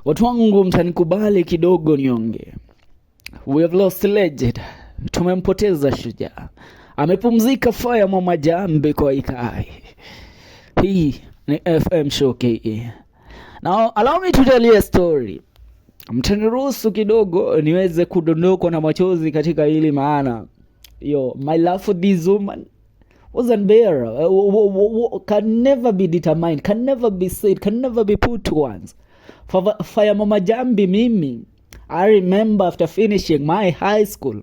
Watu wangu, mtanikubali kidogo niongee. We have lost legend. Tumempoteza shujaa. Amepumzika Faya Mama Jambi kwa Ikai. Hii ni FM Show KE. Now allow me to tell you a story. Mtaniruhusu kidogo niweze kudondokwa na machozi katika hili, maana yo, my love for this woman was unbearable, can never be determined, can never be said, can never be put to once. Faya Mama Jambi, mimi, I remember after finishing my high school,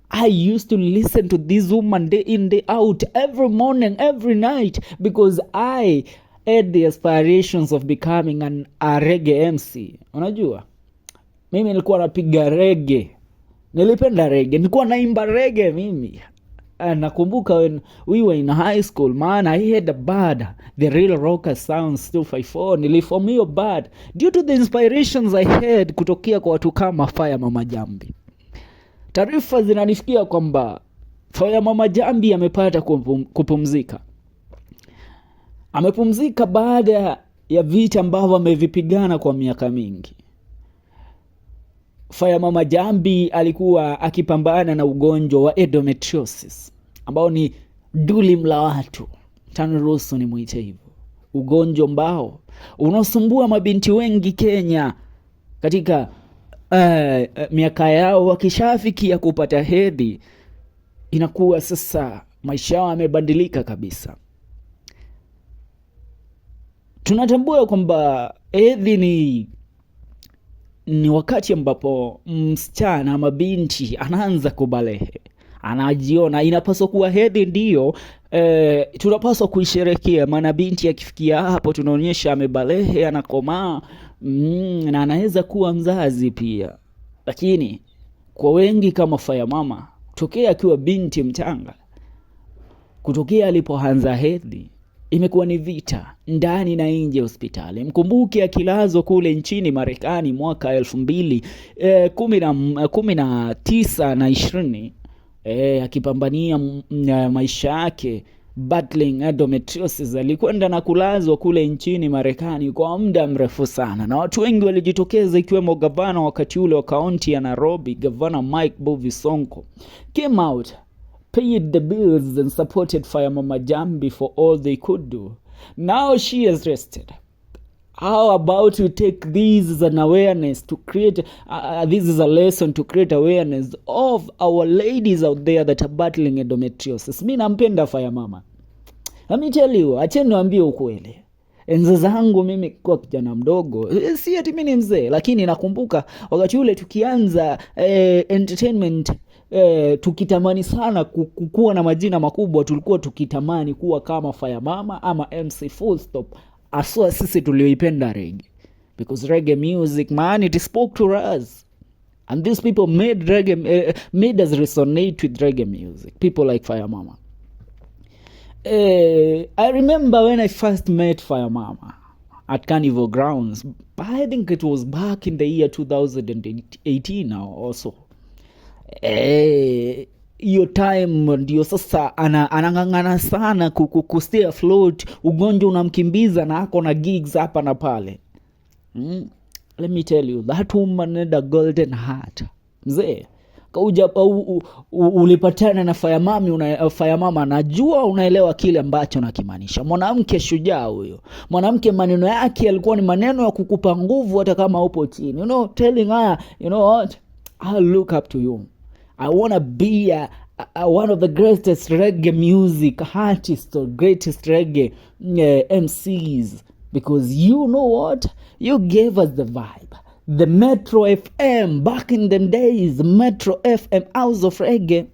I used to listen to this woman day in, day out, every morning, every night, because I had the aspirations of becoming a reggae MC. Unajua, mimi nilikuwa napiga reggae, nilipenda reggae, nilikuwa naimba reggae mimi. Nakumbuka when we were in high school, man, I had a band, the Real Rocker Sounds 254. Niliform hiyo band due to the inspirations I had kutokea kwa watu kama Faya Mama Jambi. Taarifa zinanifikia kwamba Faya Mama Jambi amepata kupumzika. Amepumzika baada ya vita ambavyo amevipigana kwa miaka mingi. Faya Mama Jambi alikuwa akipambana na ugonjwa wa endometriosis ambao ni duli mla watu, taniruhusu nimuite hivyo, ugonjwa ambao unaosumbua mabinti wengi Kenya katika miaka yao. Wakishafikia kupata hedhi, inakuwa sasa maisha yao yamebadilika kabisa. Tunatambua kwamba hedhi ni wakati ambapo msichana ama binti anaanza kubalehe, anajiona inapaswa kuwa hedhi ndiyo tunapaswa kuisherekea, maana binti akifikia hapo tunaonyesha amebalehe, anakomaa, na anaweza kuwa mzazi pia. Lakini kwa wengi kama Faya Mama, tokea akiwa binti mchanga, kutokea alipoanza hedhi, imekuwa ni vita ndani na nje hospitali. Mkumbuke akilazwa kule nchini Marekani mwaka elfu mbili, kumi na tisa na ishirini, akipambania maisha yake battling endometriosis, alikwenda na kulazwa kule nchini Marekani kwa muda mrefu sana, na watu wengi walijitokeza, ikiwemo gavana wakati ule wa kaunti ya Nairobi, Gavana Mike Mbuvi Sonko, came out, paid the bills and supported Faya Mama Jambi for all they could do. Now she has rested. How about we take this as an awareness to create, this is a lesson to create awareness of our ladies out there that are battling endometriosis. Mi nampenda Faya Mama. Let me tell you, acheni niwaambie ukweli. Enzi zangu mimi kwa kijana mdogo, si ati mimi ni mzee, lakini nakumbuka wakati ule tukianza entertainment, tukitamani sana kuwa na majina makubwa, tulikuwa tukitamani kuwa kama Faya Mama ama MC Full Stop, aswa sisi tulioipenda reggae, because reggae music, man, it spoke to us, and these people made reggae, made us resonate with reggae music, people like Faya Mama. I remember when I first met Faya Mama at Carnival Grounds. I think it was back in the year 2018 or so. Hiyo time ndio sasa anang'ang'ana sana ku stay afloat, ugonjwa unamkimbiza na ako na gigs hapa na pale. Let me tell you, that woman had a golden heart. Mzee, kauja ulipatana na Faya Mami, Faya Mama, najua unaelewa kile ambacho nakimaanisha. Mwanamke shujaa huyo, mwanamke maneno yake yalikuwa ni maneno ya kukupa nguvu hata kama upo chini. Telling her, "You know what, I look up to you. I wanna be one of the greatest reggae music artists or greatest reggae MCs because, you know what, you gave us the vibe." The Metro FM back in them days, Metro FM, House of Reggae.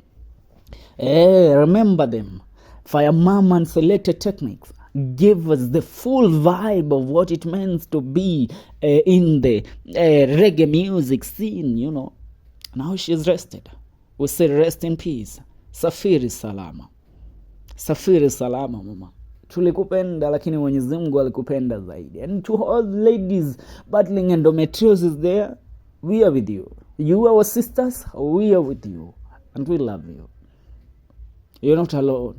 Remember them. Fire Mama and Selected Techniques give us the full vibe of what it means to be in the reggae music scene. Now she's rested. We say rest in peace. Safiri salama. Safiri salama, mama. Tulikupenda, lakini Mwenyezi Mungu alikupenda zaidi. And to all ladies battling endometriosis there, we are with you. You are our sisters, we are with you. And we love you. You're not alone.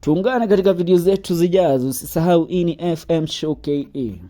Tuungane katika video zetu zijazo. Usisahau, hii ni FM Show KE.